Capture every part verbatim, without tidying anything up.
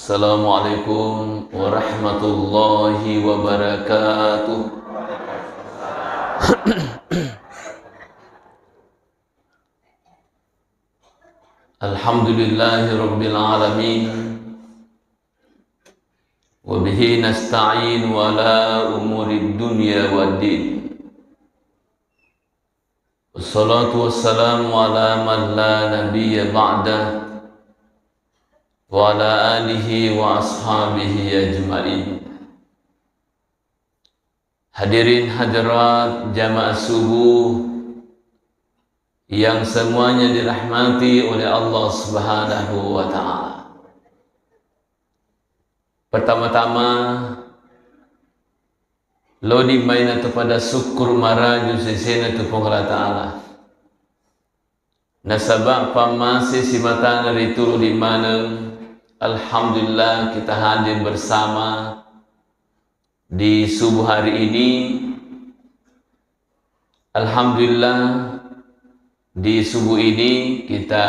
Assalamualaikum warahmatullahi wabarakatuh. Alhamdulillahi rabbil alamin. Wa bihi nasta'inu ala umurid dunya waddin. Wassalatu wassalamu ala man la nabiyya ba'da, wa ala alihi wa ashabihi ajma'in. Hadirin hadirat jamaah subuh yang semuanya dirahmati oleh Allah Subhanahu wa Ta'ala. Pertama-tama, lodi maina tu pada syukur maraju sesena tu Puang Allah Ta'ala. Nasaba pammase simatana ritu lodi maneng, alhamdulillah kita hadir bersama di subuh hari ini. Alhamdulillah, di subuh ini kita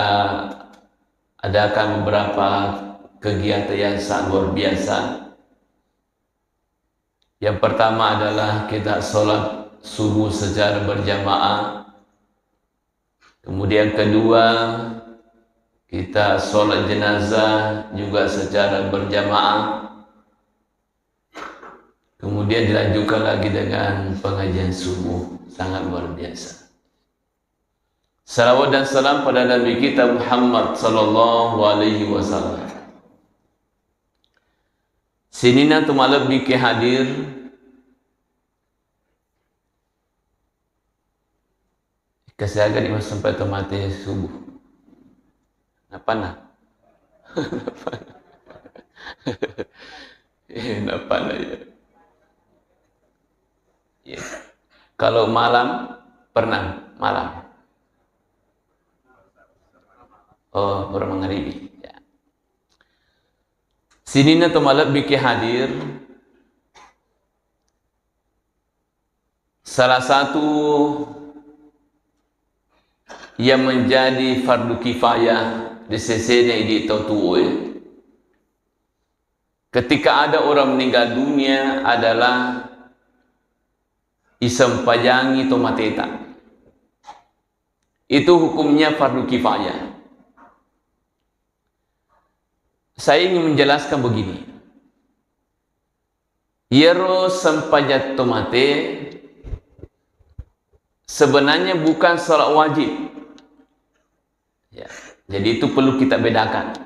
adakan beberapa kegiatan yang sangat luar biasa. Yang pertama adalah kita sholat subuh secara berjamaah. Kemudian kedua, kita sholat jenazah juga secara berjamaah. Kemudian dilanjutkan lagi dengan pengajian subuh. Sangat luar biasa. Salawat dan salam pada Nabi kita Muhammad sallallahu alaihi wasallam. Sininna tu malebbi ke hadir, kasiaga di massempajang to mate subuh. Napana? Eh, napana ya? Ya. Kalau malam, pernah malam. Oh, baru mangaribi. Ya. Sininna to malebbi ke hadir, salah satu yang menjadi fardu kifayah di sesena idi tau tuoe, ketika ada orang meninggal dunia adalah isempajangi to mateta. Itu hukumnya fardu kifayah. Saya ingin menjelaskan begini. Iyaro sempajang to mate sebenarnya bukan salat wajib. Ya, jadi itu perlu kita bedakan.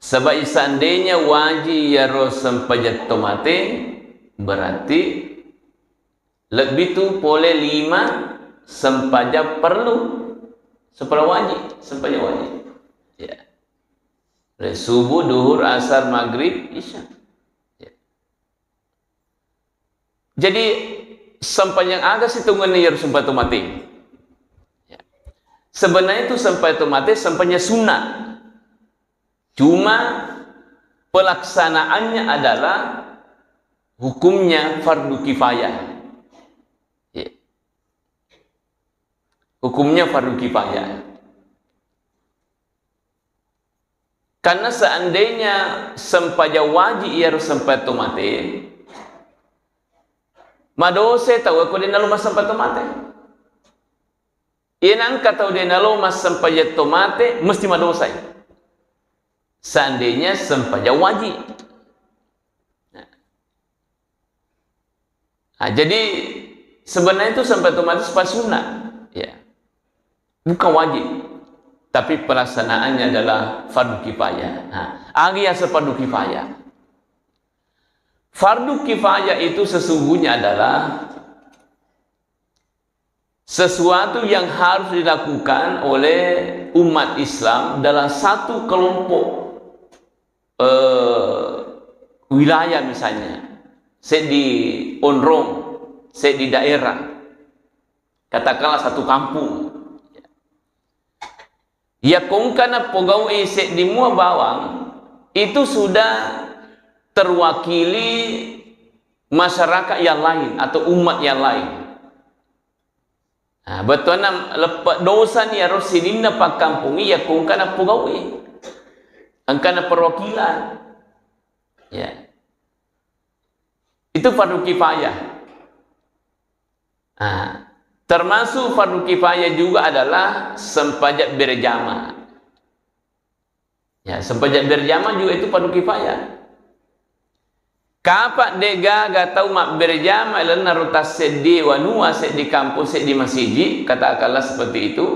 Sebab seandainya wajib iyaro sempajang to mate, berarti lebbi tu pole lima sempajang perlu, sempajang wajib, sempajang wajib. Ya. Subuh, duhur, asar, maghrib, isya. Ya. Jadi, sempajang aga situngenna iyaro sempajang to mate? Ya. Sebenarnya itu sempajang to mate, sempajang sunat. Cuma pelaksanaannya adalah hukumnya fardu kifayah. Ya. Hukumnya fardu kifayah. Karena seandainya sempajang wajib iyaro sempajang to mate, madosa tau ko de nalo massempajang to mate. Iya nangka tau de nalo massempajang to mate, mesti madosai. Seandainya sempajang wajib. Nah. Nah, jadi sebenarnya itu sempajang to mate sempajang sunnah, ya. Bukan wajib. Tapi pelaksanaannya adalah fardu kifayah. Nah, aga yaseng fardu kifayah? Fardu kifayah itu sesungguhnya adalah sesuatu yang harus dilakukan oleh umat Islam dalam satu kelompok, eh, wilayah misalnya, seddi onrong, seddi daerah, katakanlah satu kampung. Yakko engka napogau'i seddi mua bawang, itu sudah terwakili masyarakat yang lain atau umat yang lain. Nah, bettuanna leppe dosani iyaro sininna pakkampungnge yakko engka napogau'i. Engkana perwakilan. Ya. Itu fardu kifayah. Nah, termasuk fardu kifayah juga adalah sempajang berjamaah. Ya, sempajang berjamaah juga itu fardu kifayah. Kapa degaga tau mabberjamaah lalenna rutas seddi wanua, seddi kampung, seddi masiji, katakanlah seperti itu,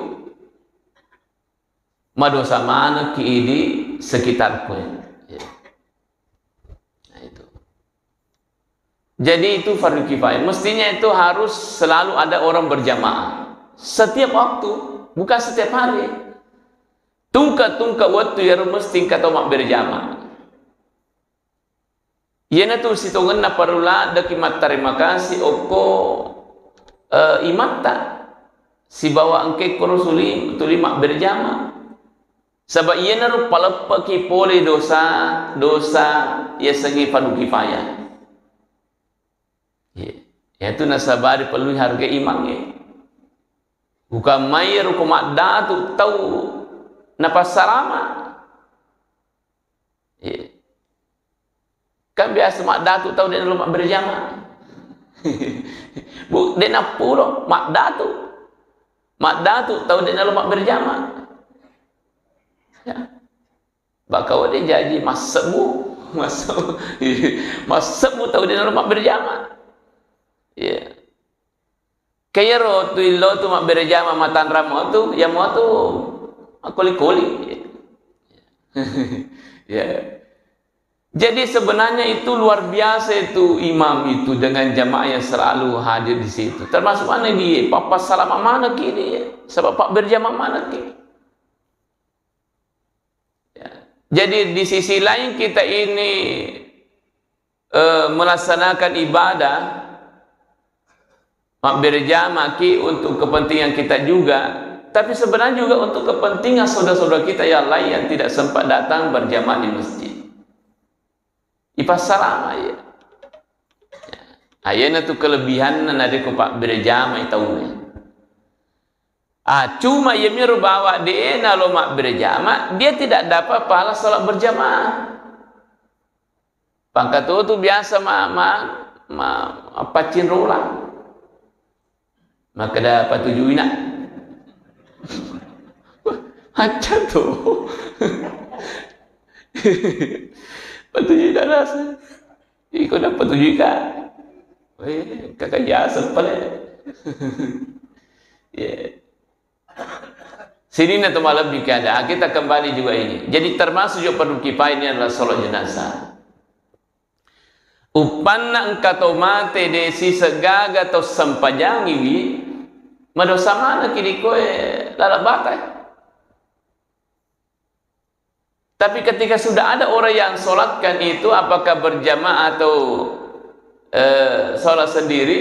madosa manekki di sekitarku. Ya. Nah, itu. Jadi itu fardu kifayah. Mestinya itu harus selalu ada orang berjamaah. Setiap waktu, bukan setiap hari. Tungka-tungka waktu ya mesti engka tau mabberjamaah. Iyanatu sitongenna parellu laddeki mattarima kasih okko, eh, imatta sibawa engka koro suli tuli mabberjamaah. Saba iyanaro paleppeki pole dosa, dosa yasengnge fardu kifayah. Iya. Iyatu nasaba ripellui harga imangnge. Bukan mai ero ko maddatu tau napassarama. Iya. Kan biasa maddatu tau de nalo mabberjamaah. Bu, de nappulo maddatu. Maddatu tau de nalo mabberjamaah. Ya. Baka wede jaji massebbu, massebbu, massebbu tau de nalo mabberjamaah. Iya. Kayaro tu illo tu mabberjamaah matanramo tu, ya mo tu makkoli-koli. Ya. Jadi sebenarnya itu luar biasa itu imam itu dengan jamaah yang selalu hadir di situ. Termasuk mana dia, papa salama mana kini ya, sebab pak berjamaah mana kini. Ya. Jadi di sisi lain kita ini, eh, melaksanakan ibadah, mabberjamaki untuk kepentingan kita juga, tapi sebenarnya juga untuk kepentingan saudara-saudara kita yang lain yang tidak sempat datang berjamaah di masjid. Ipassalama iya. Ayana tu kelebihanna narekko pabberjamai tauwe. Ah, cuma iya miro bawa de nalo mabberjama, dia tidak dapat pahala salat berjamaah. Pangkatu tu biasa ma, ma, ma, paccing rola. Makkeda patujui nak. Acca tu. Patujui nak rasa. Iko dapat patujui kak. Eh, kakak jasa pale. Ya. Sininna tu malebbi keadaan. Kita kembali juga ini. Jadi termasuk juga fardu kifayah ini adalah salat jenazah. Uppanna engka tau mate de siseng gaga tau sempajangiwi, madosa manekki di koe laleng bata. Tapi ketika sudah ada orang yang sholatkan itu, apakah berjamaah atau, eh, sholat sendiri,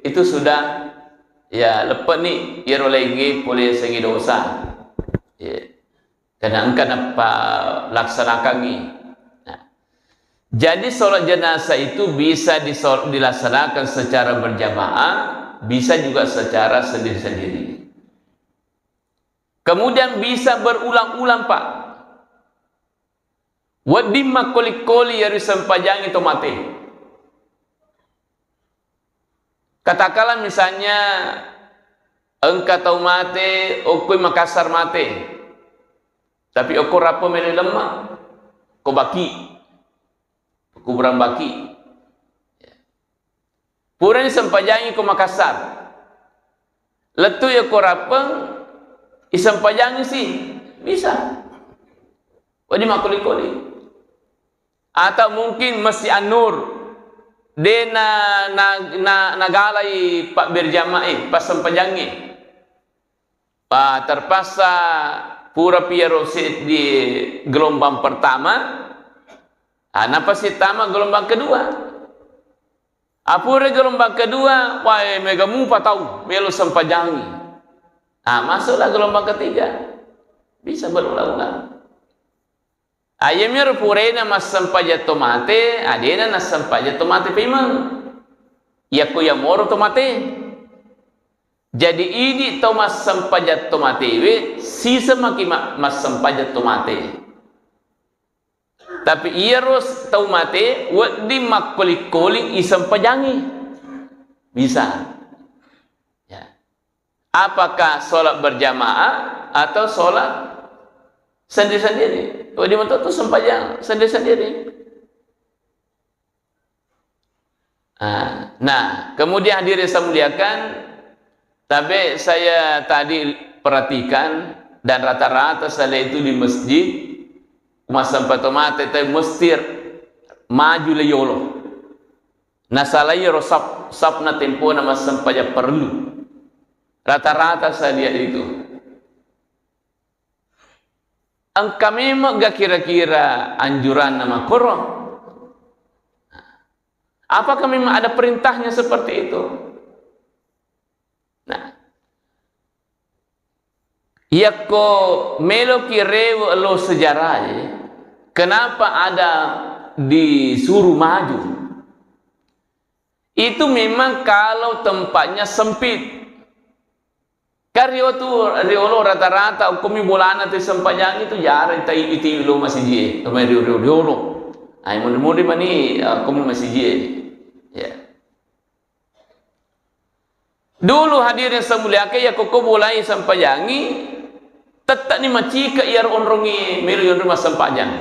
itu sudah, ya, leppeni iyaro laingnge pole sengi dosa. Ya. Karena engka nappa laksanakangi. Nah. Jadi sholat jenazah itu bisa disol-, dilaksanakan secara berjamaah, bisa juga secara sendiri-sendiri. Kemudian bisa berulang-ulang, Pak. Wedding makkoli-koli iyaro sempajangi to mate. Katakanlah misalnya engka tau mate, okkoi Makassar mate. Tapi okko Rappo melo lemma, ko Baki. Kuburan Baki. Purani sempajangi ko Makassar. Lettu iya ko Rappeng, isempajangi si. Bisa. Wedding makkoli-koli. Atau mungkin Masjid An-Nur. De na, na, na, nagalai pabberjamae, passempajangnge. Ah, terpaksa pura pi iyaro se-, di gelombang pertama, ah, nappa sittama gelombang kedua. Ah, pura gelombang kedua, wae, mega mupa tau melo sempajangi. Ah, masuklah gelombang ketiga. Bisa berulang-ulang. Ayamiro purena massempajang to mate, adena nassempajang to mate paimeng. Yakko yamoro to mate. Jadi idi tau massempajang to matewe, siseng maki ma-, massempajang to mate. Tapi iyaro s-, tau mate wedding makkoling-koling isempajangi. Bisa. Ya. Apakah sholat berjamaah atau sholat sendiri-sendiri? Wedding meto tu sempajang sendiri-sendiri. Ah, nah, kemudian hadirin saya muliakan, tapi saya tadi perhatikan dan rata-rata saya lihat itu di masjid, massempajang to mate, tapi mesti maju le yolo. Nasalai ro sap-, sapna tempona massempajang parellu. Rata-rata saya lihat itu. Engka memang ga kira-kira anjuranna makkoro? Apakah memang ada perintahnya seperti itu? Nah, yakko meloki rewe lo sejarah, kenapa ada disuruh maju? Itu memang kalau tempatnya sempit. Kan rio tu, riolo rata-rata, okkomi bolana tu sempajangi tu jarang tai iti lo masijie, tomai rio, rio, riolo. Ai, mudi-mudi mani, eh, okkomi masijie. Ya. Dulu hadirin saya muliakan, ya koko bolai sempajangi, tetap ni macika iyaro onrongi melo yonro massempajang.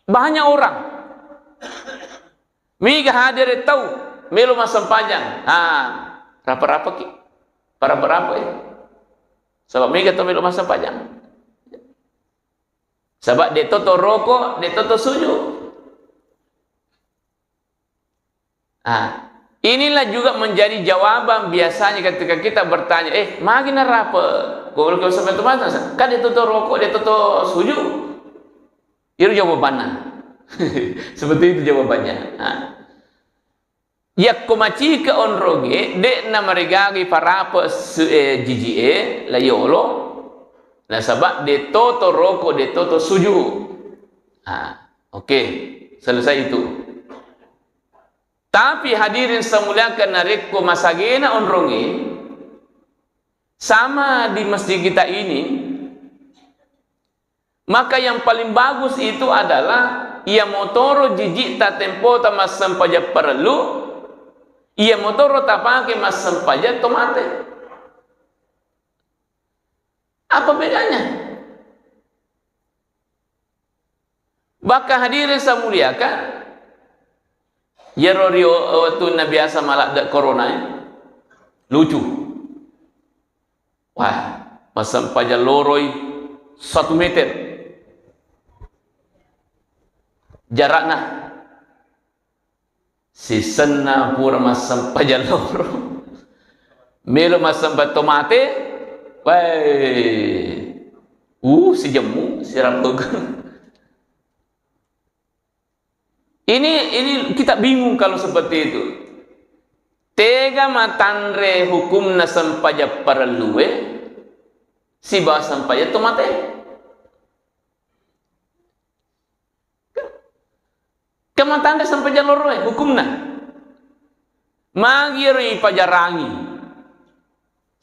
Banyak orang. Mega hadere tau melo massempajang. Ah, rapa-rapaki. Parapa-rapa, eh. Sebab mega tau melo massempajang. Sebab de toto roko, de toto suju. Ah, inilah juga menjadi jawaban biasanya ketika kita bertanya, "Eh, magi narapa?" Kalau sampai tu mata, "Kan de toto roko, de toto suju." Iro jawabanna. Seperti itu jawabannya. Nah. Yakko macika onrongnge, de'na marigagi parapa su-, eh, jiji'e, layolo. Nasaba de toto roko, de toto suju. Nah, oke. Selesai itu. Tapi hadirin saya muliakan, narekko masagena onrongnge, sama di masjid kita ini, maka yang paling bagus itu adalah iya motoro jiji'ta tempota massempajang parellu, iya motoro tapake massempajang to mate. Apa bedanya? Bahkan hadirin saya muliakan, iyaro rio, eh, wettunna biasa maladde corona, eh, lucu. Wah, massempajang loroi satu meter jarakna. Sisenna pura massempajang loro. Melo massempajang to mate. Weh. Uh, sijemmu, sirampung. Ini, ini kita bingung kalau seperti itu. Tega matanre hukumna sempajang parellue sibawa sempajang to mate. Kan matanre sempajang loroe hukumna. Magi ero ipajarangi.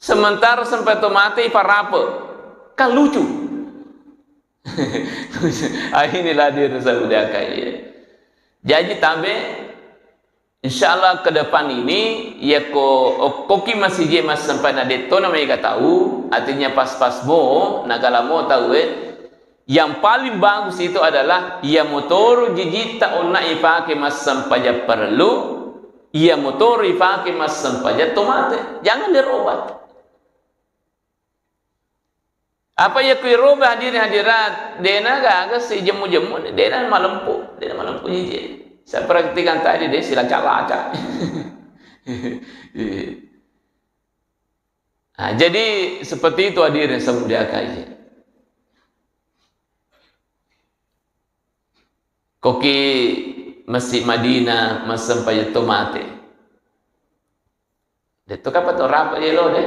Sementara sempajang to mate iparape. Kan lucu. Ah, inilah dia saya udah kayak. Jadi tabe, insyaallah ke depan ini, yako okkoki masijie massempajang na detto na mega tau, artinya pas-pas mo, nagala mo tau, eh, yang paling bagus itu adalah iya motoro jijitta onna ipake massempajang parellu, iya motoro ipake massempajang to mate. Jangan dirubah. Apa iya kui roba hadirin hadirat, dena gaga si jemmu-jemmu, dena malempu, dena malempu jiji. Saya perhatikan tadi deh, silaca-laca. Nah, jadi seperti itu hadirin saya muliakan. Koki Masjid Madinah massempajang to mate. Detto kapa to rape yelo de?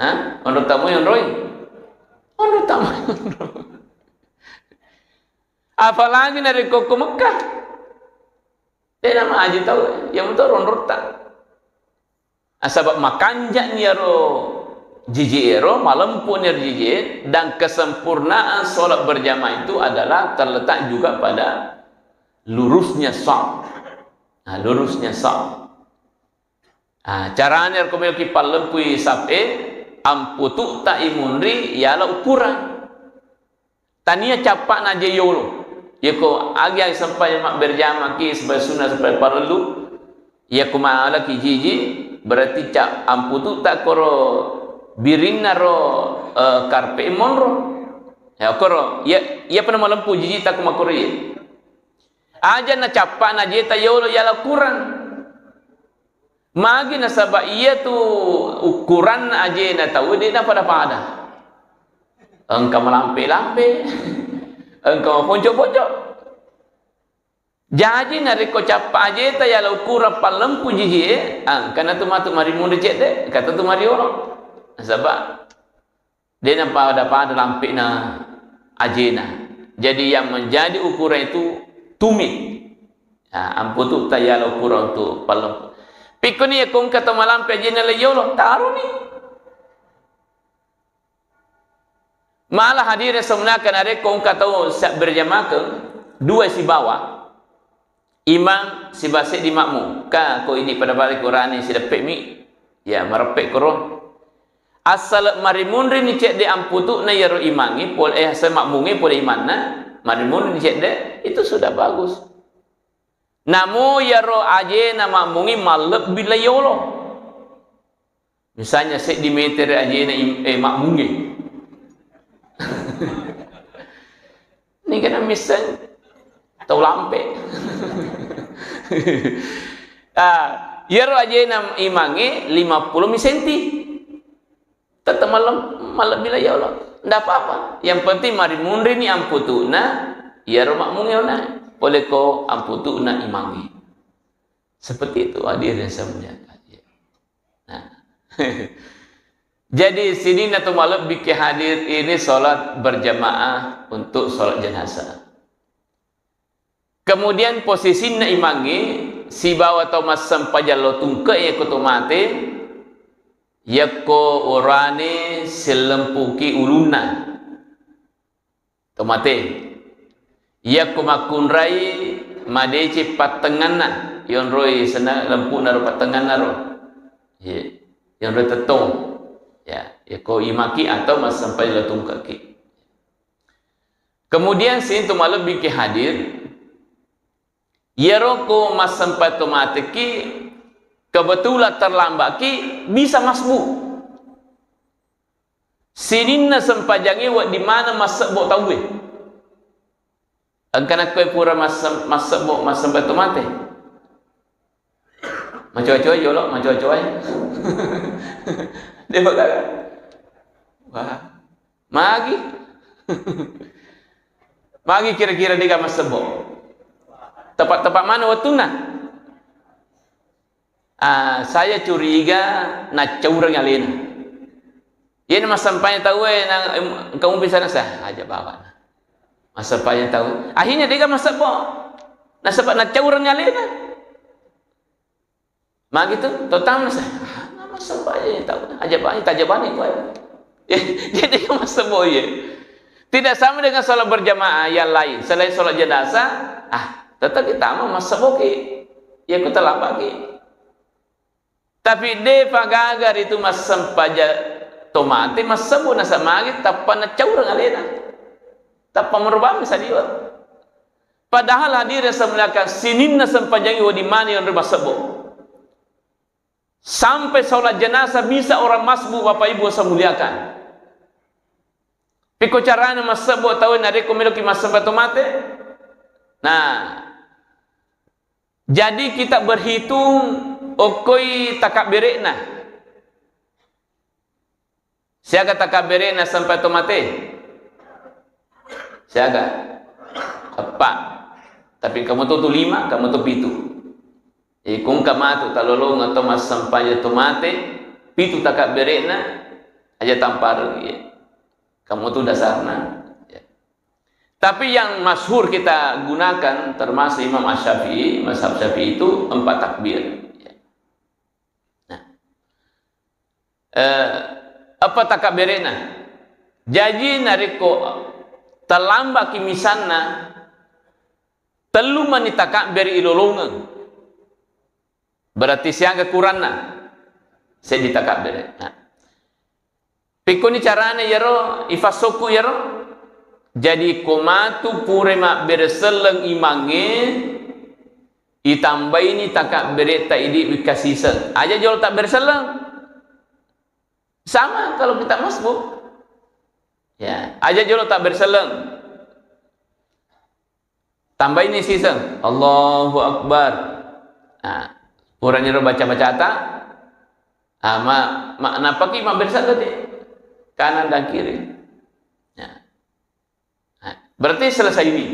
Ha? Onro tamu onroi? Onro tamu onroi. Apalagi narekko ko Mekkah. Dena maji tau, ya muto onrotta. Nasaba makanja'ni iyaro jiji ero, malempu ni ero jiji, dan kesempurnaan sholat berjamaah itu adalah terletak juga pada lurusnya saf. Nah, lurusnya saf. Ah, carana ero ko meloki pallempui saf e, amputu'ta imunri yala ukuran. Tania cappa'na aje yolo. Yako agi-agi sempajang mabberjamaki, sempajang sunnah, sempajang parellu, yako malaki jiji, berarti ca-, amputu'ta koro birinna ro, eh, karpe monro. Ya, koro, ya, iya pernah malempu jiji takko makoro iye. Aja na cappa'na ajeta yolo yala ukuran. Magi nasaba iyatu ukuranna ajena tau de' napada-pada. Engka malampe-lampe, engka maponco-ponco. Jaji narekko cappa ajeta yala ukuran pallempu jijie, engkana tu matu marimunri cedde, engkana tu mariolo. Nasaba de' napada-pada lampe'na ajena. Jadi yang menjadi ukuran itu tumit. Ya, amputu'ta yala ukuran untuk pallempu. Pikkuni yakko engka tau malampe ajena le yolo, taroni. Malah hadirin semuanya, narekko engka tau sa-, berjamaah ke, dua sibawa. Imang sibawa seddi makmum. Ka ko idi pada bale Qur'ane sideppe'mi, ya, mareppe' koro. Asal marimunrini cedde amputu'na yaro imangnge pole, eh, asal makmungnge pole imanna, marimunrini cedde, itu sudah bagus. Namo yaro ajena makmungnge mallebbi la yolo. Misalnya seddi meter ajena im-, eh, makmungnge. Ini kan misseng tau lampe. Ah, yaro ajena imangnge lima puluh mi senti. Tetap malem-, mallebbi la yolo. Ndak apa-apa. Yang penting marimunrini amputu'na, yaro makmungnge ona. Pole ko amputu'na imangnge. Seperti itu hadirin yang saya muliakan. Nah. Jadi, sininna tu malebbi ke hadir ini sholat berjamaah untuk sholat jenazah. Kemudian posisinna imangnge sibawa tau massempajang lao tungke yakko to mate, yakko orane sellempuki ulunna. To mate. Yakko makkunrai madeceng pattengnganna, yonroi sena lempu'na ro pattengnganna ro. Ye, yonroi tettong. Ya, yakko imaki atau massempajang lao tungkeki. Kemudian sininna tu malebbi ke hadir, yaro ko massempajang to mateki, kebetulan terlambatki, bisa masbu. Sininna sempajangnge wedding maneng massebbo tauwe. Engka nakkoe pura massem-, massebbo, massempajang to mate. Macoa-coa jolo, macoa-coa e. De' gaga. Wah, magi. Magi kira-kira de' gaga massebbo. Tepat-tepat mana wettunna? Ah, saya curiga naccaureng alena. Iyena massempajang tauwe na, em, engka mumpi sana sa, aja bawa na. Massempajang tau. Akhirnya de' gaga massebbo. Nasaba naccaureng alena. Magi tu, to tamma sa, ah, na massempajang tau. Aja bawa, tajabani koe. Jadi de' gaga massebbo iye. Tidak sama dengan sholat berjamaah yang lain. Selain sholat jenazah, ah, tetap kita mau massebboki. Ya, ku terlambatki. Tapi de'pa gaga ritu massempajang to mate, massebbo nasaba magi tappa naccaureng alena. Tappa merubah sadiwa. Padahal hadirin semuliakan sininna sempajangnge wedding maneng yonro massebbo. Sampai sholat jenazah bisa orang masbu, Bapak Ibu saya muliakan. Pekko carana massebbo tau narekko meloki massempajang to mate? Nah, jadi kita berhitung okkoi takabbere'na. Siaga takabbere'na sempajang to mate? Siaga? Eppa. Tapi kamu tu, tu lima, kamu tu pitu. Jadi kungka matu talolongeng to massempajang to mate, pitu takabbere'na, aja tampareng iye. Kamu tu dasarna. Ya. Tapi yang masyhur kita gunakan, termasuk Imam Asy-Syafi'i, mazhab Syafi'i itu empat takbir. Ya. Nah. Eh, Eppa takabbere'na. Jaji narekko tellambaki misanna, tellu mani takabbere ilolongeng. Berarti siaga kuranna? Seddi takabbere. Nah. Pekkoni carana iyaro ifassokku iyaro? Jadi ko matu pura mabbere selleng imangnge, itambaini takabberetta idi wikka siseng. Aja jolo tabbere selleng. Sama kalau kita masbuk. Ya, aja jolo tabbere selleng. Tambaini siseng, Allahu Akbar. Nah, purani ro baca-bacata, ah, ma, ma, napaki mabbere selleng de. Kanan dan kiri. Ya. Nah, berarti selesai ini.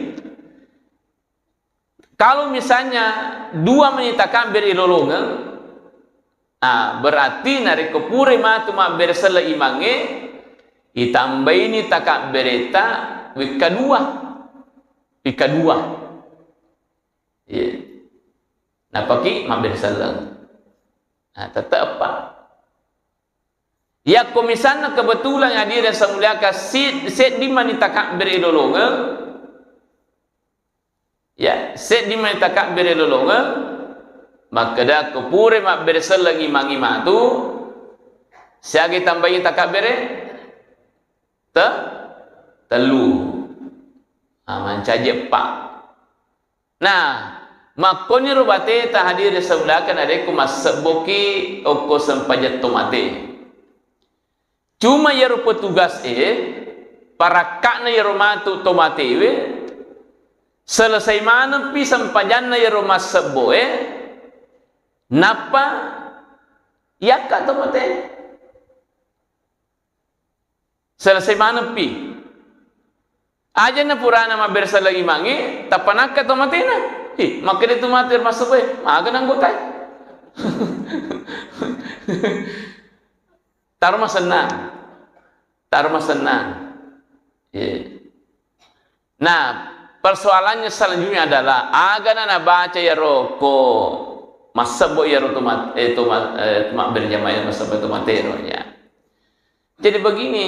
Kalau misalnya dua mani takabbere ilolongeng, ah, berarti narekko pura matu mabbere selleng imangnge, itambaini takabberetta wikka dua. Wikka dua. Iya. Napaki mabbere selleng. Nah, tette eppa. Yakko misalna kebetulan, hadirin yang saya muliakan, si-, seddi mani takabbere ilolongeng, ya, seddi mani takabbere ilolongeng, makkeda ko pura mabbere selleng imangnge matu, siaga tambaini takabbere? Te-, tellu. Ah, mancaji eppa. Nah, makkoniro bateta, hadirin yang saya muliakan, narekko massebboki okko sempajang tomate. Cuma iyaro petugas e, parakka'na iyaro matu tomatewe, selesai manengpi sempajanna iyaro massebbo e, nappa yakka tomate. Selesai manengpi. Ajanna purana mabbere selleng imangnge, tappa nakka tomatena. Ih, makkeda tomate massebbo e, maga nanggotai. Taro masennang. Taro masennang. Iya. Nah, persoalannya selanjutnya adalah, agana nabaca iyaro ko massebbo iyaro tomat-, eh, tomat-, eh, mabbere jamaah massebbo tomatero, ya. Jadi begini,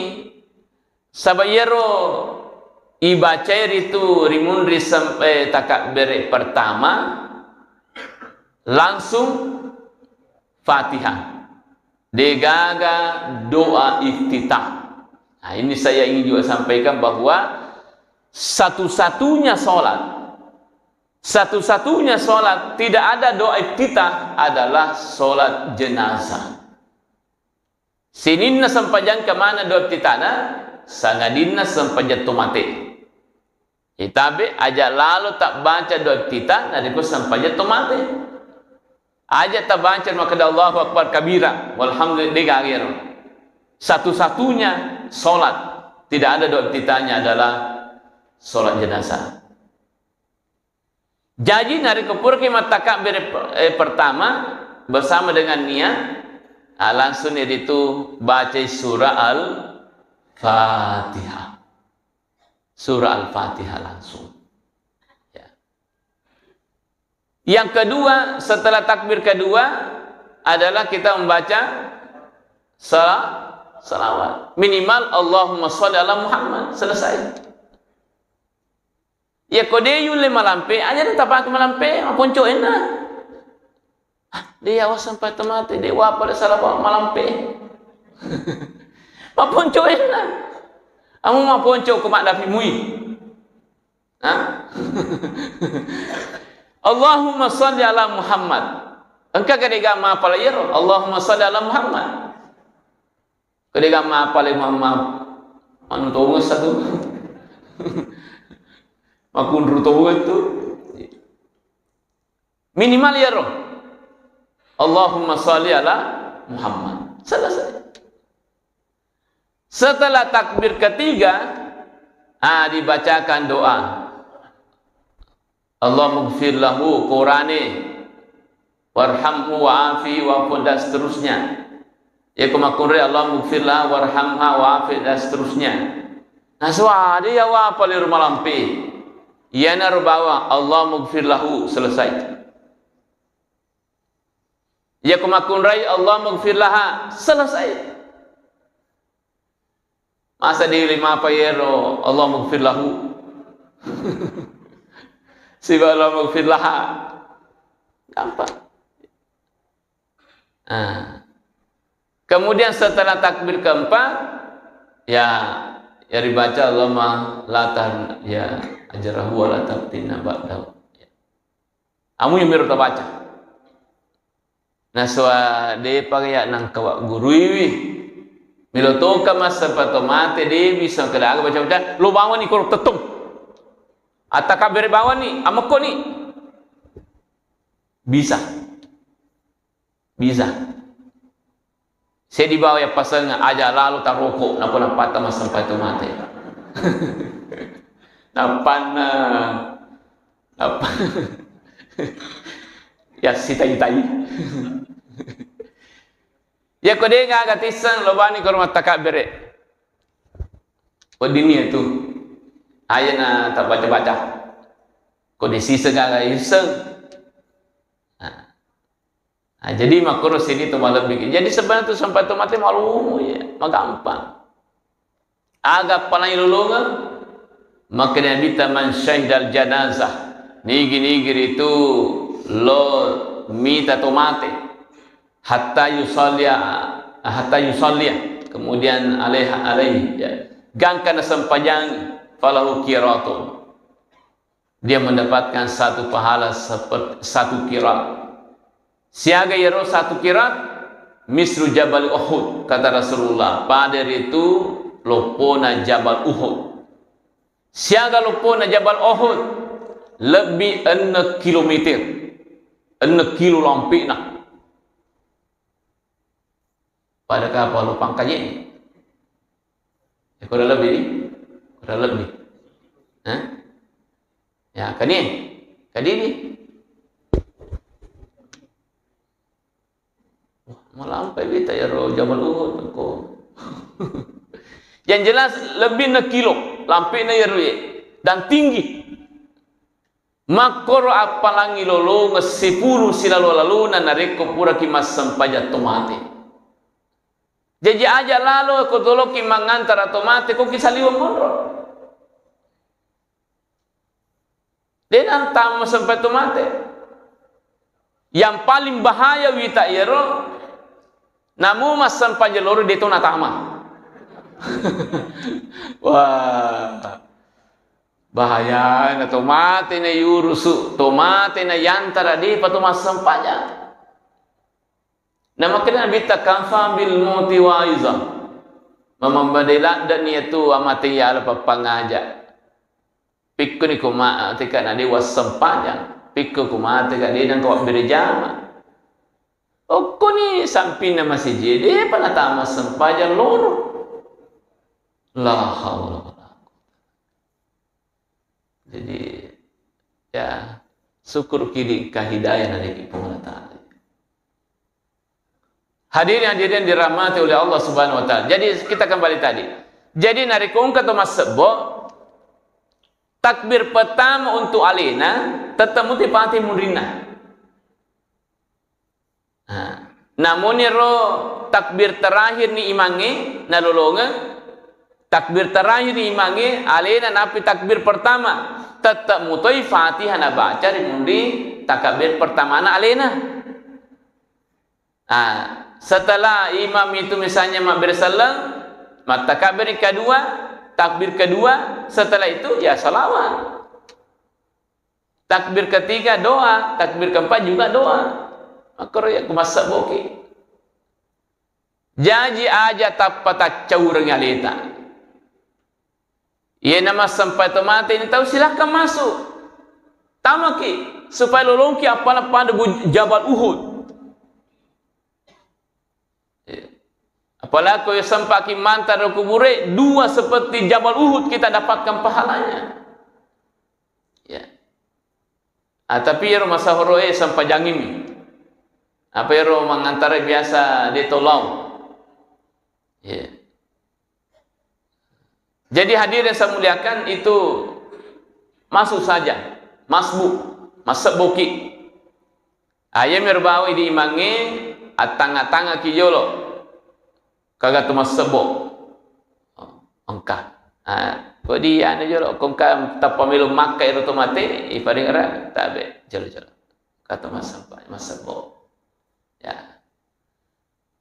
saba iyaro ibacai ritu rimunri sem-, eh, takabbere pertama, langsung Fatihah. Degaga doa iftitah. Nah, ini saya ingin juga sampaikan bahwa satu-satunya sholat, satu-satunya sholat tidak ada doa iftitah adalah sholat jenazah. Sininna sempajang kemana doa iftitahna? Sangadinna sempajang tomate. Itabe aja lalo tabbaca doa iftitah narekko sempajang tomate. Aja tabaca makkeda Allahu Akbar kabira, walhamdulillah, degaga ero. Satu-satunya sholat tidak ada doa iftitahnya adalah sholat jenazah. Jaji, narekko puraki mattakabbere, eh, pertama bersama dengan niat, ah, langsung itu bacai surah Al-Fatihah. Surah Al-Fatihah langsung. Ya. Yang kedua, setelah takbir kedua adalah kita membaca sal-, salawat. Minimal Allahumma sholli ala Muhammad. Selesai. Iya, ko de yulle malampe, aja de tapake malampe, maponco enna. Ah, de yawa sempat mate, de wapa de salah malampe. Maponco enna. Amu maponco ko maddapi mui. Hah? Allahumma sholli ala Muhammad. Engka kedega mapala iyaro, Allahumma sholli ala Muhammad. Kedega mapale mamma anu tongeng satu. Makunru tongeng tu. Minimal iyaro. Allahumma sholli ala Muhammad. Selesai. Setelah takbir ketiga, ah, dibacakan doa. Allahumma gfir lahu, korane, warhamhu wa'afi wa'fu, dan seterusnya. Ya, ko makkunrai, Allahumma gfir laha warhamha wa'afi, dan seterusnya. Nah, suwade ya wa pale ro malampe. Iyana ro bawang, Allahumma gfir lahu, selesai. Ya, ko makkunrai, Allahumma gfir laha, selesai. Masa di lima apa yero, Allahumma gfir lahu. Siba Allahumma gfir laha. Gampang. Nah. Kemudian setelah takbir keempat, ya, ya dibaca Allahumma la tahrim, ya, ajrahu wa la taftinna ba'dahu. Amu yang mero tabaca. Nasaba depa ya nangka wa guruiwi. Melo toka massempajang to mate de bisa kada aga baca-baca. Lo bawani koro tettong. Atta kabbere bawani, amekko ni. Bisa. Bisa. Seddi bawa ya paseng aja lalo taroko, napa napatta massempajang to mate. Napanna, napa? Ya sitai-tai. Ya ko de gaga tisseng lo bani ko rumah takabbere. Weddinni tu. Aja na tak baca-baca. Ko de siseng gaga isseng. Nah. Nah, jadi makkoro sini tu malebbi. Jadi sebenarnya tu sampai tu mate malu ya, magampang. Aga paling lolongeng, maka Nabi ta man syahidal janazah. Nigi-nigi ritu lo mita to mate. Hatta yusallia, hatta yusallia. Kemudian alaiha alaihi. Ya. Gangka na sempajang falahu qiratun. Dia mendapatkan satu pahala seperti satu kirat. Siaga iyaro satu kirat, mislu Jabal Uhud, kata Rasulullah, pada ritu loppona Jabal Uhud. Siaga loppona Jabal Uhud, lebbi enneng kilometer, enneng kilo lampe'na. Pada kapal lo pangkaje. Ya, kurang lebih ni. Kurang lebih. Hah? Ya, kani. Kani ni. Wah, malampai beta ya ro Jabal Uhud ko. Yang jelas lebih na kilo, lampe'na ya ro ye. Dan tinggi. Makkoro appalangi lolongeng sepuluh silalo-lalona narekko puraki massempajang to mate. Jaji aja lalo ko toloki mangantara to mate, ko ki saliweng monro. De nantama sempajang to mate. Yang paling bahaya wita iyaro, namu massempajang loro de to natama. Wah. Bahayana to mate na yurusu, to mate na yantara depa to massempajang. Namakkeda Nabitta, "Kafa bil mauti wa'iza." Mamambadai ladde'ni iyatu amate yala pappangaja. Pikkuni ko mate ka na de wassempajang, pikko ko mate ka de nangka wabbere jama. Okkoni sampinna masiji depa natama sempajang loro. La haula wala quwwata. Jadi, ya, syukur kidi engka hidayah dari Puang Allah Ta'ala. Hadirin hadirin dirahmati oleh Allah Subhanahu wa Ta'ala. Jadi, kita kembali tadi. Jadi, narekko engka to massebbo, takbir pertama untuk alena, tetap muti pati munrinna. Nah, namuniro takbir terakhir ni imangnge nalolongeng, takbir terakhir ni imangnge alena napi takbir pertama, tetap mutoi Fatihah nabaca ri munri takbir pertamana alena. Nah, setelah imam itu misalnya mabbere selleng, mattakabbir kedua, takbir kedua, setelah itu ya salawat. Takbir ketiga doa, takbir keempat juga doa. Makkoro ya ku massebboki. Jaji aja tappa taccaureng aleta. Iye namassempajang to mate ni tau, silahkan masuk. Tamaki supaya lolongki appala pada bu-, Jabal Uhud. Iya. Apalagi ko sempaki mantara kubure, dua seperti Jabal Uhud kita dapatkan pahalanya. Ya. Ah, tapi ero masahoro e sempajangimi. Apa ero mangantara biasa de tolao. Ya. Jadi hadirin saya muliakan, itu masuk saja, masbuk, massebboki. Ayami ro bawai di imangnge, attanga-tangaki jolo. Kaga tu massebbo. Engka. Ah, kodi anu jolo, ko engka tappa melo makka ero to mate, iparing era, tabe, jolo-jolo. Kata massebbo, massebbo. Ya.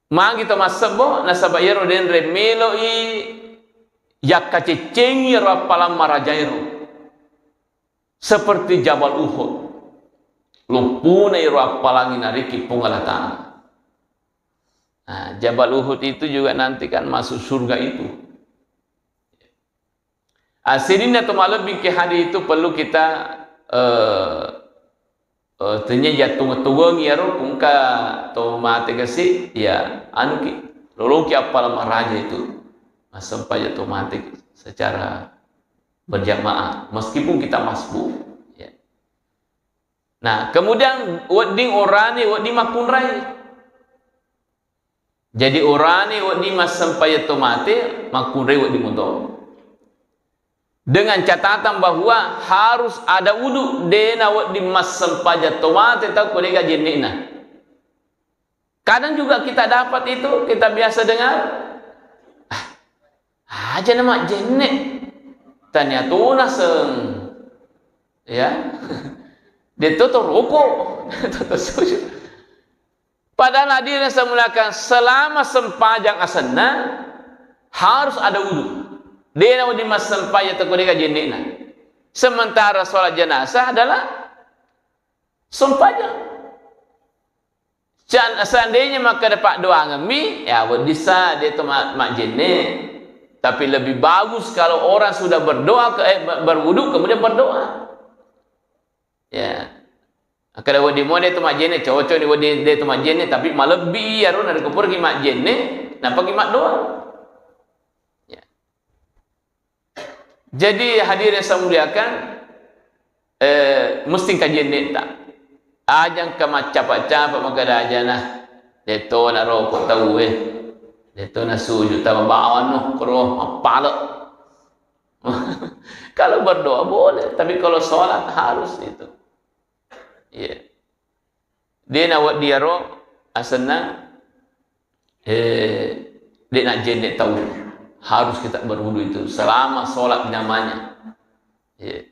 Magi to massebbo, nasaba iyaro denre meloi yakkaceccengi iyaro appalang marajaero. Seperti Jabal Uhud. Loppuna iyaro appalangi nariki Puang Allah Ta'ala. Nah, Jabal Uhud itu juga nanti kan masuk surga itu. Asininna to malebbi ke hadis itu perlu kita, eh, eh, tennia jattung-tungengi iyaro kungka to mate kasi, ya, anuki, loloki appalang maraja itu. Massempajang to mate secara berjamaah, meskipun kita masbuk, ya. Nah, kemudian wedding orane, wedding makkunrai. Jadi orane wedding massempajang to mate, makkunrai wedding moto. Dengan catatan bahwa harus ada wudu, dena wedding massempajang to mate tau ko dega jenne'na. Kadang juga kita dapat itu, kita biasa dengar, "Ah, aja na majjenne', tania to naseng." Ya. Dia to to roko, to to susu. Padahal hadirin yang saya muliakan, selama sempajang asenna harus ada wudu. Dena wedding massempajang tau ko dega jenne'na. Sementara sholat jenazah adalah sempajang. Sean-, seandainya makkeda paddoangemmi, ya wedding sa de to ma-, majjenne. Tapi lebih bagus kalau orang sudah berdoa ke, eh, ber-, berwudu kemudian berdoa. Ya. Makkeda wedding mua de to majjenne, cocok ni wedding de to majjenne, tapi malebbi iyaro narekko puraki majjenne, napaki maddoa. Ya. Jadi hadirin yang saya muliakan, eh, mesti engka jenne'ta. Aja engka maccapa-capa makkeda aja na, de to na roko tauwe, de to na suju tama bawang no, koro mappale. Kalau berdoa boleh, tapi kalau sholat harus itu. Iya. De na wedding iyaro asenna, eh, de na jenne tau. Harus kita berwudu itu selama sholat namanya. Iya.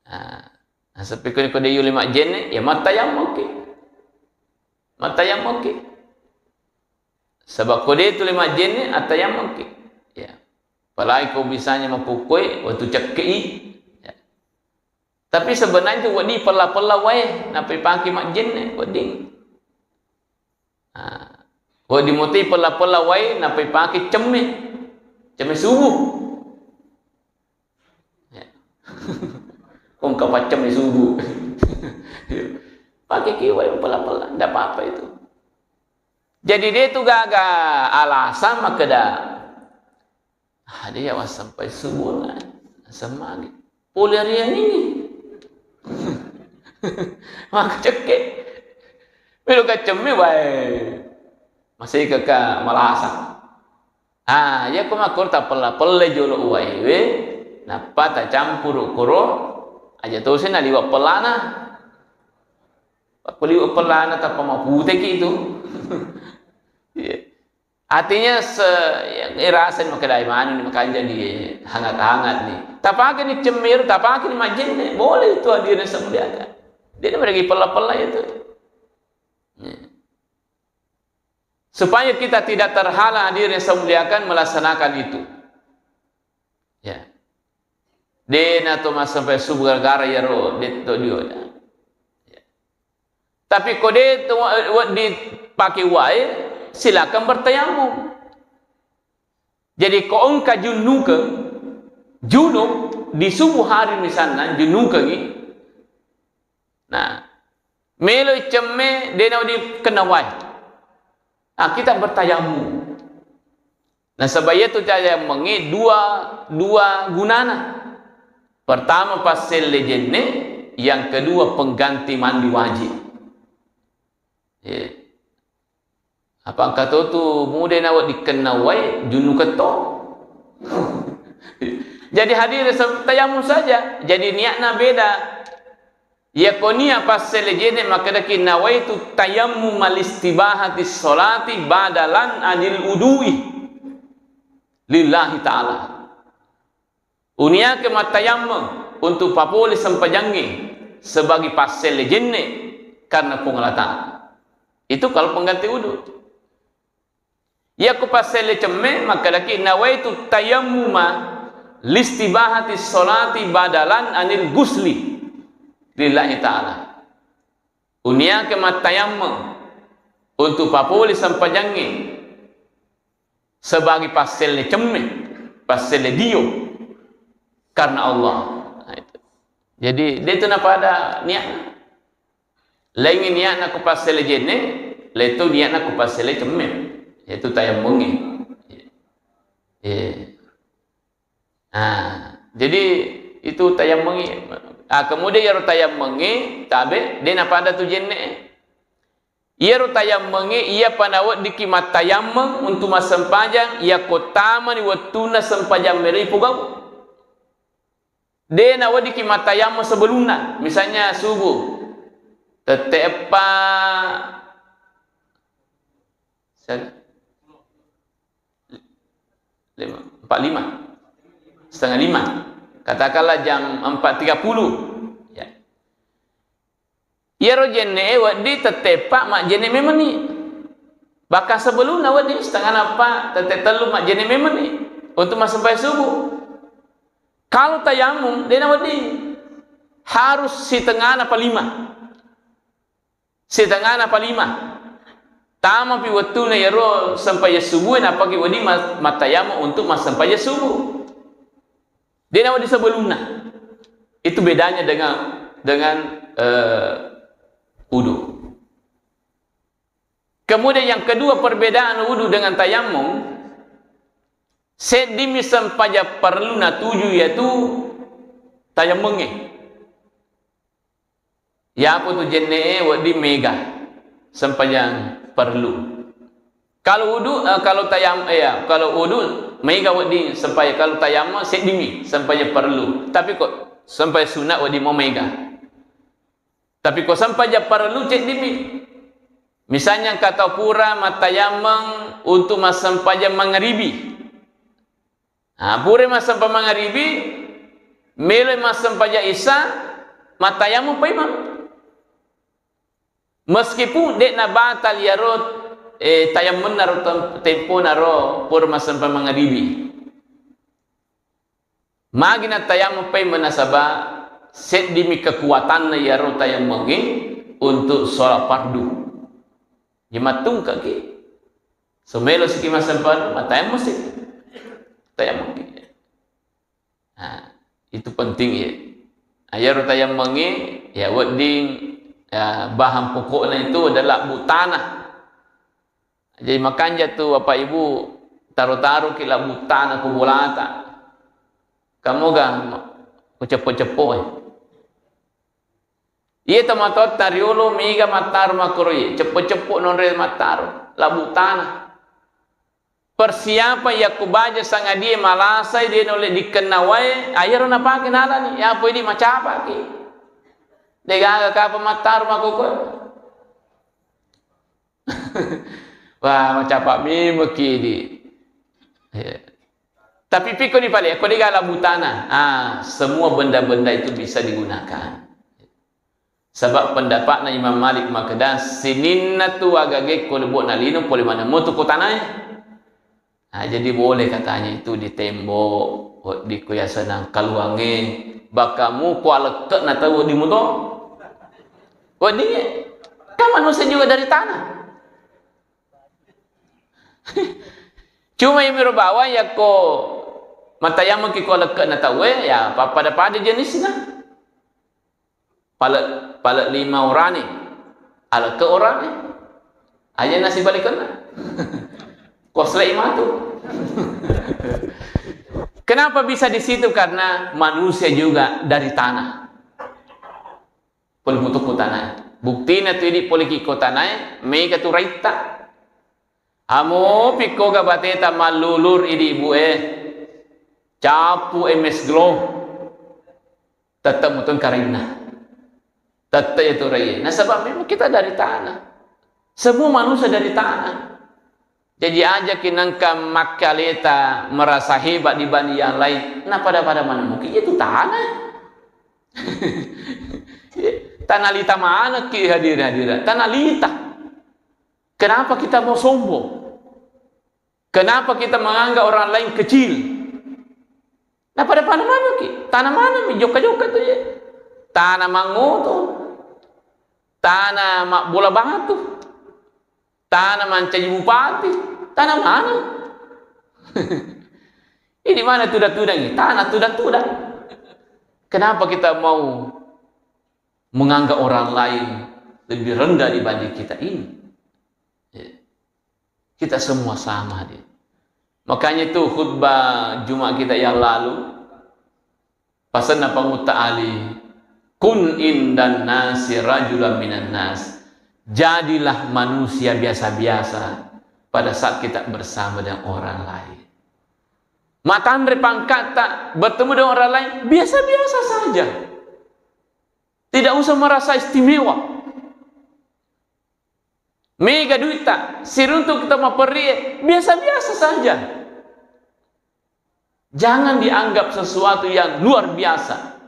Nah, nasaba ko de yuli majjenne, ya mattayammuki. Mattayammuki. Sebab ko de tuli majjenne, attayammuki. Ya. Apalagi ko misalnya mapukkoi, waktu cekkei. Ya. Tapi sebenarnya itu wedding pella-pella wae, nappa ipake majjenne, wedding. Nah, wedding mutai pella-pella wae, nappa ipake cemme. Cemme subuh. Ya. Kong kapaccemme subuh. Pake ki wae pella-pella, ndak apa-apa itu. Jadi de tu gaga alasan makkeda, "Ah, de ya wassampai subuh na, semagi. Pole hari ini." Maka cekke. Melo kaccemme wae. Masih keka malasa. Ah, iya ko makkoro tapella-pellai jolo uwaewe, nappa tacampuru koro, aja tosi naliwa pellana. Pakko liwa pellana tappa maputeki itu. Iya. Artinya se-, ya, irasani makkedai manuni, makanja di hangat-hangat ni. Tapakeni cemmiru, tapakeni majjenne, boleh itu hadirin yang saya muliakan. Dia mereka pella-pella itu. Iya. Supaya kita tidak terhalang, hadirin yang saya muliakan, melaksanakan itu. Ya. De na to massampai subuh gara-gara iyaro de to dio. Ya. Tapi ko de to wa-, wedding pake wae, silakan bertayamum. Jadi ko engka junnukeng, junub di subuh hari misalna, junnukengi. Nah, meloi cemme, de na wedding kenna wae. Nah, kita bertayamum. Nasaba iyatu tayammengnge dua, dua gunana. Pertama, passelle jenne, yang kedua, pengganti mandi wajib. Ye. Apa engka to tu mude na wedding kenna wae, junnu ketto. Jadi hadirin sem-, tayamum saja. Jadi niatna beda. Iya ko nia passelle jenne makkedaki, "Nawaitu tayammumal istibahati sholati badalan anil udui." lillahi ta'ala. Uniake mattayammeng untuk papole sempajangnge sebagai passelle jenne karena Puang Allah Ta'ala. Itu kalau pengganti wudu. Yakko passelle cemme, makkedaki, "Nawaitu tayammuma listibahati sholati badalan anil gusli lillahi ta'ala." Uniake mattayammeng untuk papole sempajangnge sebagai passelle cemme, passelle dio karena Allah. Nah, itu. Jadi, de' tu napada niatna. Laingngi niatna ko passelle jenne, laing tu niatna ko passelle cemme, yaitu tayammungnge. Eh. Nah, jadi itu tayammungnge. Ah, kemudian iyaro tayammungnge tabe, de' napada tu jenne. Iyaro tayammungnge, iyapa naweddikki mattayammeng untuk massempajang, iyako tamani wettunna sempajang melo ipogau. De' naweddikki mattayammeng sebelumna, misalnya subuh, tette eppa, sen-, lima, empat lima, setengah lima, katakanlah jam empat tiga puluh, ya. Iyaro jenne'e wedding tette eppa majjenne memenni. Bahkan sebelumna wedding setengah nappa tette tellu majjenne memenni untuk massempajang subuh. Kalau tayamum, de' nawedding. Harus sitengana pa lima. Sitengana pa lima. Tamapi wettuna iyaro sempajang subuh, nappaki wedding ma-, mattayamum untuk massempajang subuh. De' nawedding sebelumna. Itu bedanya dengan, dengan, eh, wudu. Kemudian yang kedua, perbedaan wudu dengan tayamum, seddimi sempajang parellu natuju iyatu tayammungnge. Yapo tu jenne'e wedding mega sempajang parellu. Kalau wudu, eh, kalau tayam-, eh, ya, kalau wudu mega wedding sempajang, kalau tayammum seddimi sempajang parellu. Tapi ko sempajang sunat wedding mo mega. Tapi ko sempajang parellu seddimi. Misalnya engka tau pura mattayammeng untuk massempajang mangaribi. Nah, pura massempajang mangaribi, melo massempajang isya, mattayammeng paimeng. Meskipun de' nabatal iyaro, eh, tayammenna ro tem-, tempona ro pura massempajang mangaribi. Magi nattayamung paimeng nasaba seddimi kekuatanna iyaro tayammungnge untuk sholat fardu. Jadi mattungkaki. Semelo siki massempajang, mattayamung siki. Tayamung ki. Nah, itu penting ya. Nah, iyaro tayammungnge, ya wedding, ya, bahan pokokna itu adalah labbu tanah. Jadi makanja tu Bapak Ibu, taro-taro ki labbu tanah ko bolata. Kamoga ma-, ko ceppo-ceppo e. Iya tomatoatta riolo mega mattaro makkoro iye, ceppo-ceppo nonre mattaro, labbu tanah. Persiapan yakko baja sangadie malasai de' naulle dikenna wae, ayaro napake nalani, yapo idi macapaki. De'gaga kapang mattaro makkokkoe. Wah, macapa memekki di. Ya. Tapi piko ni pale, ko de'ga labbu tanah. Ah, semua benda-benda itu bisa digunakan. Sebab pendapatna Imam Malik makkeda, sininna tu agage ko lebo'na lino pole maneng motu ko tanae. Ah, jadi boleh katanya itu di tembok, wedding ko yaseng kaluangnge, bakamu ko alekke'na tau wedding muto. Wedding, kan manusia juga dari tanah. Cuma yang miro bawang yakko matayamung ki ko alekke'na tauwe, ya pappada-pada jenisna. Pale-, pale lima orane, aleke orane. Aja nasi balikanna. Kosle matu. Kenapa bisa di situ? Karena manusia juga dari tanah. Pole mutukku tanae. Buktina tu idi pole ki ko tanae, mega tu raitta. Amo pikkoga bateta mallulur idi ibu e. Capu M S Glow. Tetap mutong karainna. Tetap itu rai. Nasaba memang kita dari tanah. Semua manusia dari tanah. Jaji ajaki nengka makkaleta merasa hebat dibanding yang lain. Nah, pada-pada mana mungkin itu tanah. Tanah lita mana ki hadirin hadirat? Tanah lita. Kenapa kita mau sombong? Kenapa kita menganggap orang lain kecil? Nah, pada-pada mana ki? Tanah mana mi jokka-jokka tu ya? Tanah mangoto. Tanah mabbola batu. Tanah mancaji bupati. Tanah mana? Ini mana tudang-tudang ini? Tanah tudang-tudang. Kenapa kita mau menganggap orang lain lebih rendah dibanding kita ini? Ya. Kita semua sama, dia. Makanya itu khutbah Jumat kita yang lalu, pasanna Pangutta Ali, "Kun indan nasi rajulan minan nas." Jadilah manusia biasa-biasa pada saat kita bersama dengan orang lain. Matanre pangkatta, bertemu dengan orang lain, biasa-biasa saja. Tidak usah merasa istimewa. Mega duitta, siruntu kita maperrie, biasa-biasa saja. Jangan dianggap sesuatu yang luar biasa.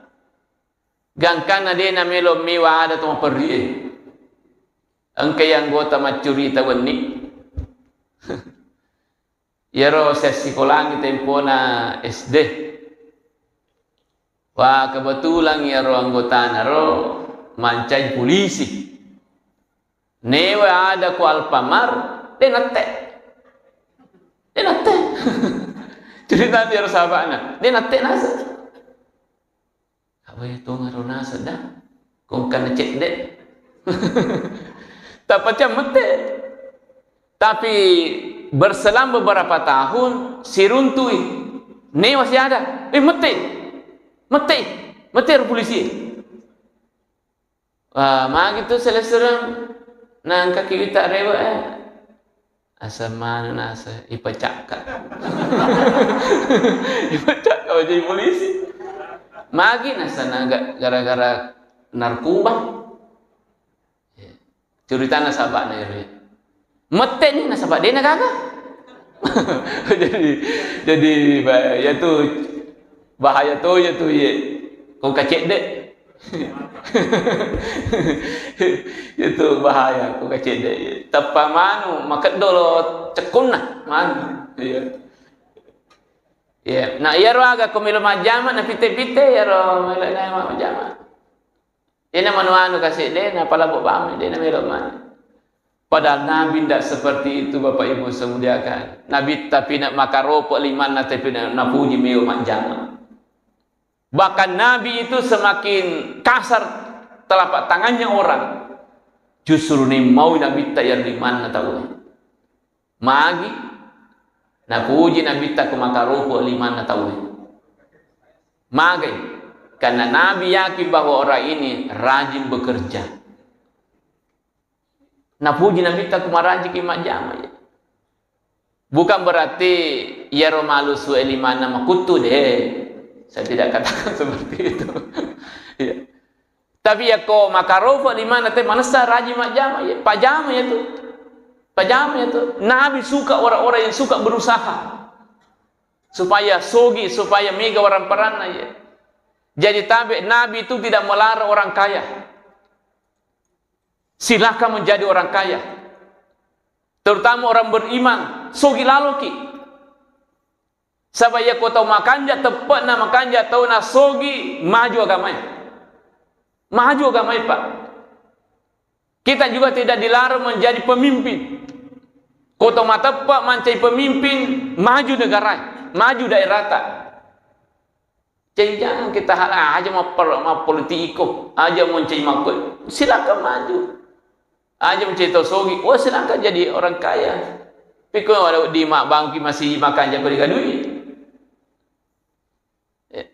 Gangkanna de namelo mewa ada to maperrie. Engka yang anggota maccurita wenni. Iyaro siassikolangi tempona S D. Wah, kebetulan iyaro anggotana ro mancaji polisi. Newa ada ko Alfamart, de nette. De nette. Cerita iyaro sahabana, de nette nasa. Awe tongaro naseng da, kongkana cedde. Tapacang mette. Tapi berselang beberapa tahun, siruntui. Newa siada. Eh, mette. Mette. Mette ro polisi. Wah, magi tu selesereng nangka kiwita rewe, eh. Asal mana nasa ipacakka. Ipacakka wajah polisi. Magi nasa naga gara-gara narkoba. Ya. Ceritana sahabatna ero. Mette ni nasaba dena gaga. Jadi, jadi ba-, ya tu bahaya to ya tu ye. Ko kacedde. Itu bahaya, ko kacedde. Teppa manu, makeddo lo cekkunna, manu. Iya. Iya. Nah, iyaro aga ko melo majjama, na pitte-pitte, iyaro melo na majjama. Dena manu anu kasedde, na palabo bame, dena melo manu. Padahal Nabi ndak seperti itu, Bapak Ibu saya muliakan. Nabi tapi nak makaropo limanna, tapi nak napuji meo majjama. Bahkan Nabi itu semakin kasar telapak tangannya orang, justru ni mau Nabi tak yang limanna tahu. Magi napuji Nabi tak makaropo limanna tahu. Magi, karena Nabi yakin bahwa orang ini rajin bekerja. Napuji Nabitta ku marajiki majjama, ya. Bukan berarti iyaro malusu e limanna makuttu, deh. Saya tidak katakan seperti itu. Ya. Tapi yakko makarofo limanna te manessa rajin majjama, ya. Pajama ya tu. Pajama ya tu. Nabi suka orang-orang yang suka berusaha. Supaya sogi, supaya mega waramparanna, ya. Jadi tabe, Nabi itu tidak melarang orang kaya. Silakan menjadi orang kaya. Terutama orang beriman, sogi laloki. Saba yakko tau makanja, teppe'na makanja tauna sogi, maju agamae. Maju agamae, Pak. Kita juga tidak dilarang menjadi pemimpin. Ko tau mateppe mancai pemimpin, maju negarae, maju daerata. Jadi jangan kita hala aja mapper-, mappolitiko, aja moncai makko, silakan maju. Aja moncai tau sogi, wah silakan jadi orang kaya. Piko ada di ma-, bangki masih makan jago digadui. Eh.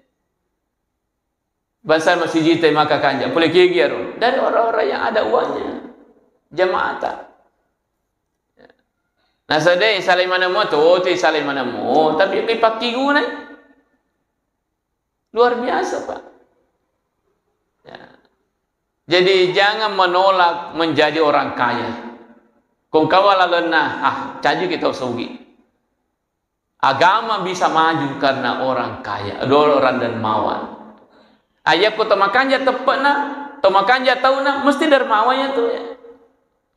Bangsa masih jita maka kanja, pole kegi aro. Dari orang-orang yang ada uangnya. Jamaata. Nasade salai manamo, to, te salai manamo, tapi ipakkigunai. Luar biasa, Pak. Ya. Jadi, jangan menolak menjadi orang kaya. Kongkawa lalenna, ah, caji kita sogi. Agama bisa maju karena orang kaya, orang dermawan. Ayakko to makanja teppe'na, to makanja tauna, mesti dermawan ya tu ya.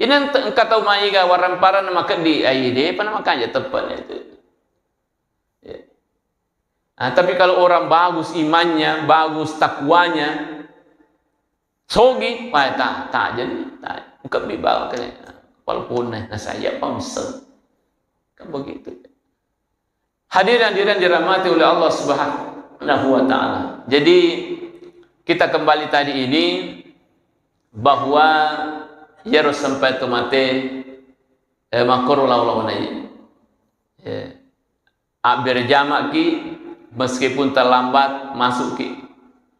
Ini ent-, engka tau maiga waramparan makeddi, ai de pa makanja teppe'na itu. Ya. Nah, tapi kalau orang bagus imannya, bagus takwanya, sogi, wah, tak, tak jadi, tak, engka bi bawa ke, walaupun nah, nah saya pamsel. Kan begitu. Hadirin, hadirin dirahmati oleh Allah Subhanahu wa Ta'ala. Jadi, kita kembali tadi ini, bahwa yaro sampai to mate, eh, makkoro lao-lao na iya. Ya. Abbere jama'ki, meskipun terlambat, masukki,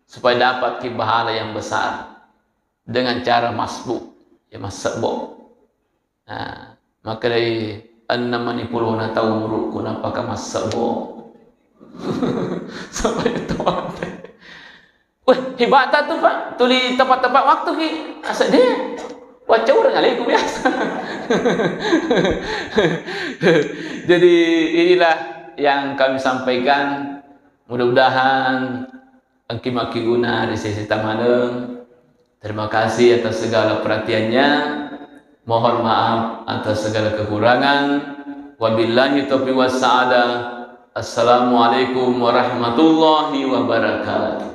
supaya dapatki pahala yang besar dengan cara masbuk, ya, massebbo. Nah, makkedai, "Enneng mani pulona tau umurukku, nappaka massebbo." Sampai itu mate. Weh, hebata tu, Pak. Tuli tepat-tepat waktu ki. Asa deh. Wacca urang alaikum biasa. Jadi, inilah yang kami sampaikan. Mudah-mudahan engki makkiguna ri sesi tamaleng. Terima kasih atas segala perhatiannya. Mohon maaf atas segala kekurangan. Wabillahi taufiq wassa'adah. Assalamualaikum warahmatullahi wabarakatuh.